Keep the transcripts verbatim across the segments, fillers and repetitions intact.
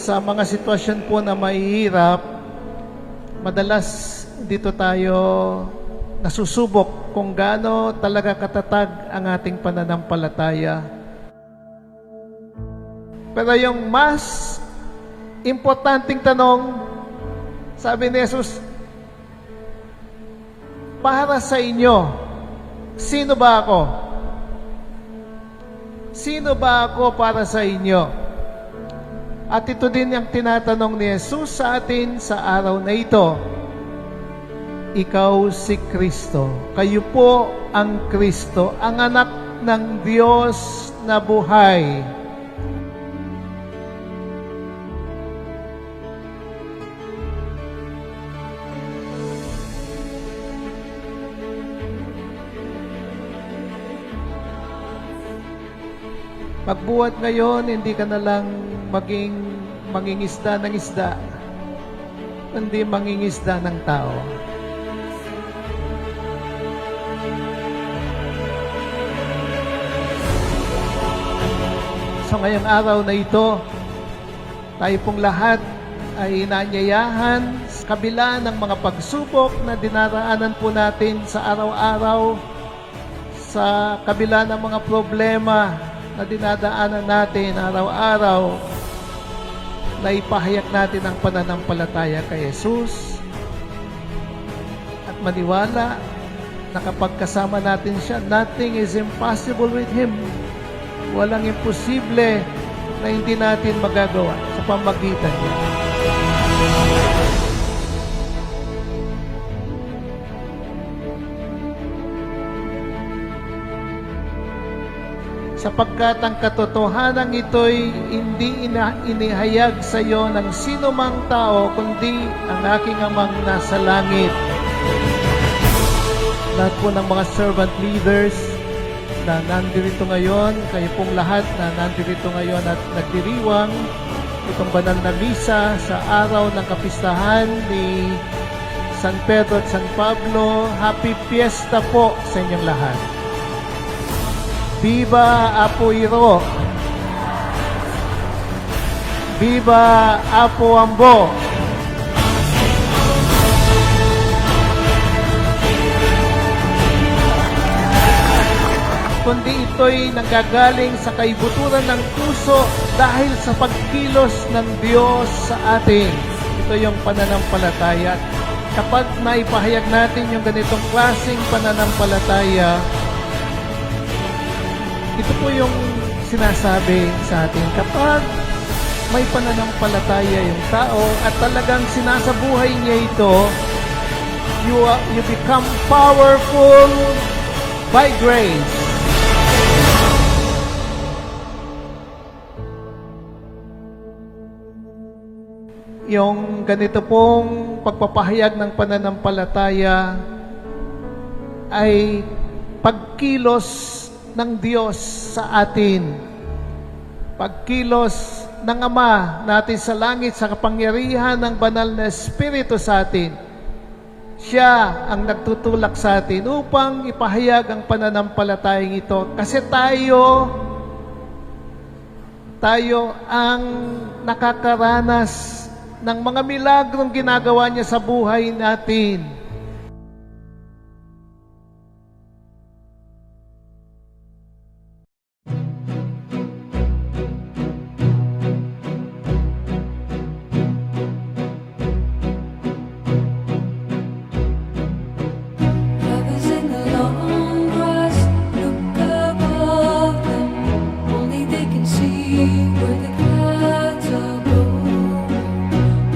Sa mga sitwasyon po na mahihirap, madalas dito tayo nasusubok kung gaano talaga katatag ang ating pananampalataya. Pero yung mas importanteng tanong, sabi ni Jesus, "Para sa inyo, sino ba ako? Sino ba ako para sa inyo?" At ito din ang tinatanong ni Jesus sa atin sa araw na ito. Ikaw si Kristo. Kayo po ang Kristo, ang Anak ng Diyos na buhay. Magbuhat ngayon, hindi ka na lang maging mangingisda ng isda, kundi mangingisda ng tao. So, ngayong araw na ito, tayo pong lahat ay inaanyayahan sa kabila ng mga pagsubok na dinaraanan po natin sa araw-araw, sa kabila ng mga problema na dinadaanan natin araw-araw, na ipahayag natin ang pananampalataya kay Jesus at maniwala na kapag kasama natin siya, nothing is impossible with Him. Walang imposible na hindi natin magagawa sa pamagitan niya. Sapagkat ang katotohanan ito'y hindi ina-, inihayag sa iyo ng sino mang tao, kundi ang aking Amang nasa langit. Lahat po ng mga servant leaders na nandirito ngayon, kayo pong lahat na nandirito ngayon at nagdiriwang itong banal na misa sa araw ng kapistahan ni San Pedro at San Pablo, happy fiesta po sa inyong lahat. Viva Apo Iro! Viva Apo Ambo! Kundi ito'y nanggagaling sa kaibuturan ng puso dahil sa pagkilos ng Diyos sa atin. Ito yung pananampalataya. Kapag naipahayag natin yung ganitong klaseng pananampalaya, ito po yung sinasabi sa atin. Kapag may pananampalataya yung tao at talagang sinasabuhay niya ito, you are, you become powerful by grace. Yung ganito pong pagpapahayag ng pananampalataya ay pagkilos ng Diyos sa atin. Pagkilos ng Ama natin sa langit sa kapangyarihan ng Banal na Espiritu sa atin. Siya ang nagtutulak sa atin upang ipahayag ang pananampalatayang ito. Kasi tayo, tayo ang nakakaranas ng mga milagrong ginagawa niya sa buhay natin. Feathers in the long grass, look above them. Only they can see where the clouds are going.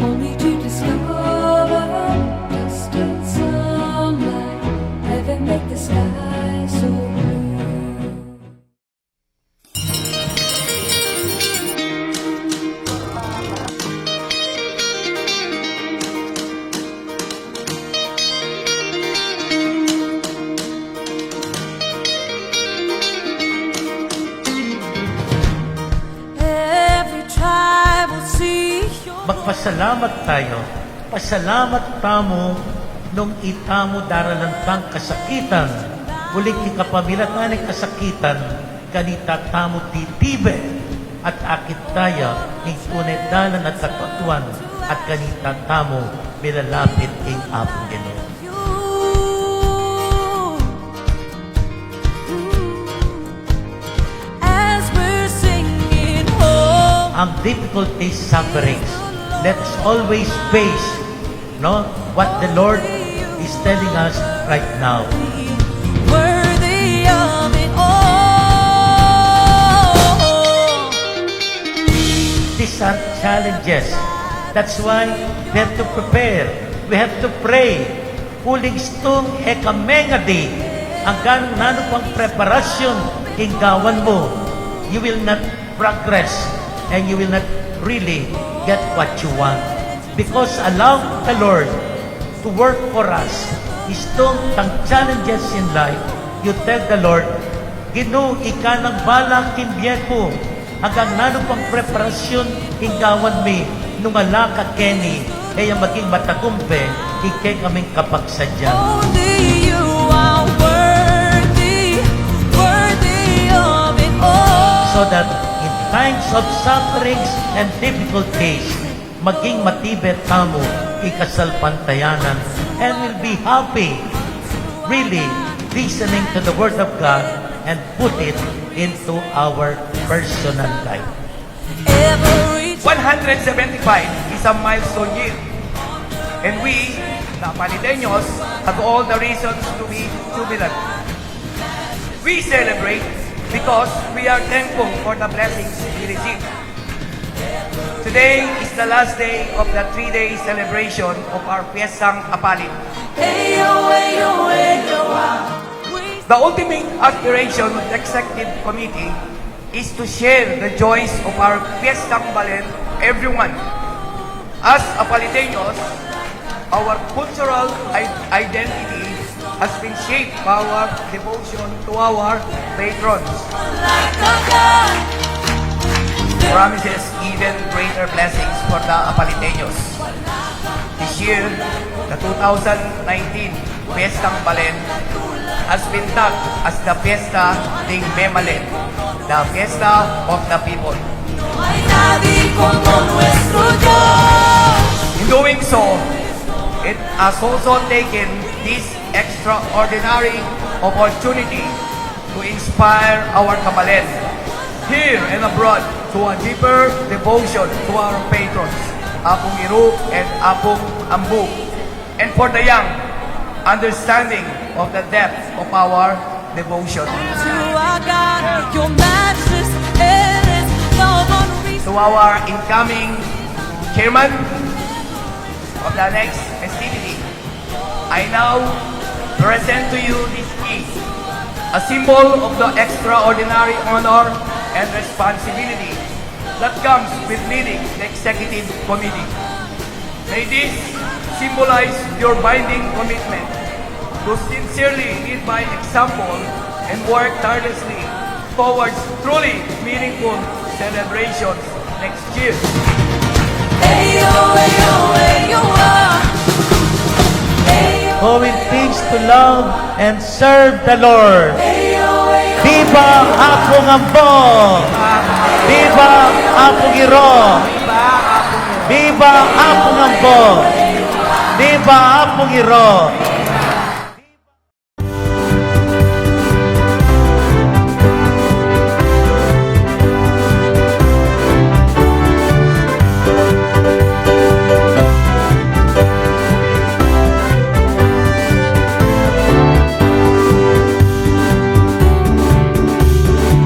Only to discover dust and sunlight ever make the sky so blue. Every tribe will see your Magpasalamat tayo. Pasalamat tamu nung itamu daralan tang kasakitan, uling king kapamilatan ning kasakitan, kanita tamu titibe. at akit taya ing tune dalan at katutuan, at kanita tamu milalapit king Apung Ginu. As we're singing, oh, ang difficulties, sufferings, let's always face, no, what the Lord is telling us right now. Worthy of it all. These are challenges. That's why we have to prepare. We have to pray. Uling istung e ka mengadi anggang nanu pang preparasyun ing gawan mu, you will not progress and you will not really get what you want. Because allow the Lord to work for us. Istung tang challenges in life, you tell the Lord, "Ginu, ika nang bala king bie ku, anggang nanu pang preparasyun ing gawan mi, nung ala ka keni, e ya maging matagumpe ing kekaming kapagsadya." Only you are worthy, worthy of it all. So that in times of sufferings and difficulties, maging matibe tamu ing kasalpantayanan, and will be happy really listening to the Word of God and put it into our personal life. Every one hundred seventy-five is a milestone year, and we, the Apaliteños, have all the reasons to be jubilant. We celebrate because we are thankful for the blessings we receive. Today is the last day of the three-day celebration of our Fiestang Apalit. The ultimate aspiration of the executive committee is to share the joys of our Fiestang Balen everyone. As Apaliteños, our cultural i-, identity has been shaped by our devotion to our patrons. Promises even greater blessings for the Apaliteños. This year, the two thousand nineteen Fiestang Balen has been tagged as the Fiesta ding Memalen, the Fiesta of the People. In doing so, it has also taken this extraordinary opportunity to inspire our kabalen here and abroad to a deeper devotion to our patrons, Apung Iru and Apung Ambu, and for the young, understanding of the depth of our devotion. To our God, your majesty, it is no one reason. To our incoming chairman of the next festivity, I now present to you this key, a symbol of the extraordinary honor and responsibility that comes with leading the executive committee. May this symbolize your binding commitment to sincerely lead by example and work tirelessly towards truly meaningful celebrations next year. Go in peace to love and serve the Lord. Viva Apung Ambo! Viva Apung Iro! Viva Apung Ambo! Viva Apung Iro!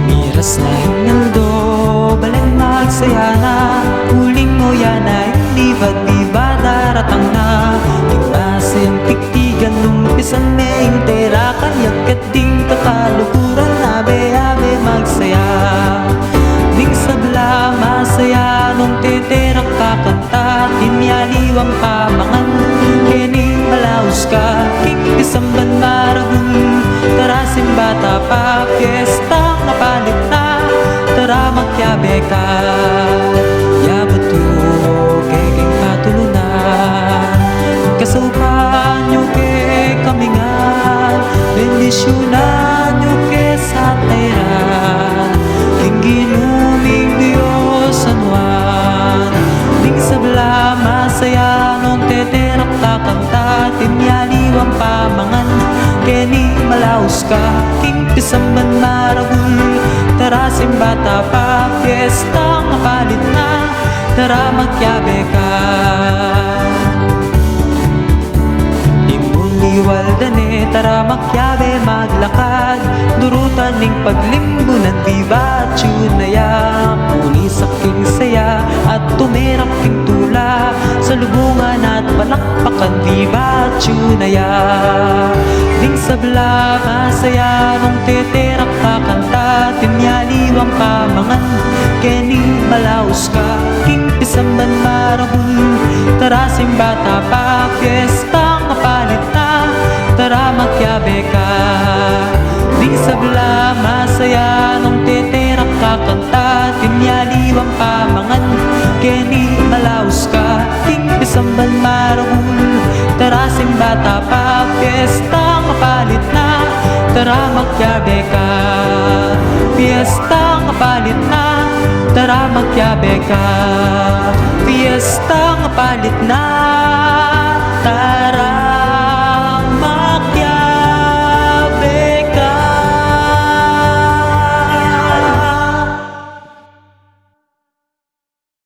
Miras na ing aldo, balen magsaya na, uling o ya na ing libat, biba daratang na, ing masintig tigan, umpisan me ing terakan, yaket ding kakaluguran, abe-abe magsaya. Ding sabla masaya, nung teterak kakanta, atin ya aliwang pamangan, keni malaus ka, king pisamban maragul, tara simbata pa, fiesta Apalit na, tara makiabe ka, yabat yu ke king patulunan, kasaupan yu kekami ngan, bendisyunan yu ke sa tairan, king Ginu ming Dios. ka, king pisamban maragul. Tara, simbata pa, piestang apalit na, tara, makiabe ka. Ing mundi walda ne, tara, makiabe maglakad. Durutan ning paglimbunan, Viva Chunaya. Muli sa king saya at tumerak king tula, salubungan at palakpakan, Viva Chunaya. Ding sabla masaya, nung teterak kakanta, atin ya aliwang pamangan, keni malaus ka, king pisamban maragul. Tara, simbata pa, piestang apalit na, tara, makiabe ka. Ding sabla masaya, nung teterak kakanta, atin ya aliwang pamangan, keni malaus ka, king pisamban maragul. Tara, simbata pa, piestang apalit na, tara, makiabe ka. Piestang apalit na, tara, makiabe ka. Piestang apalit na,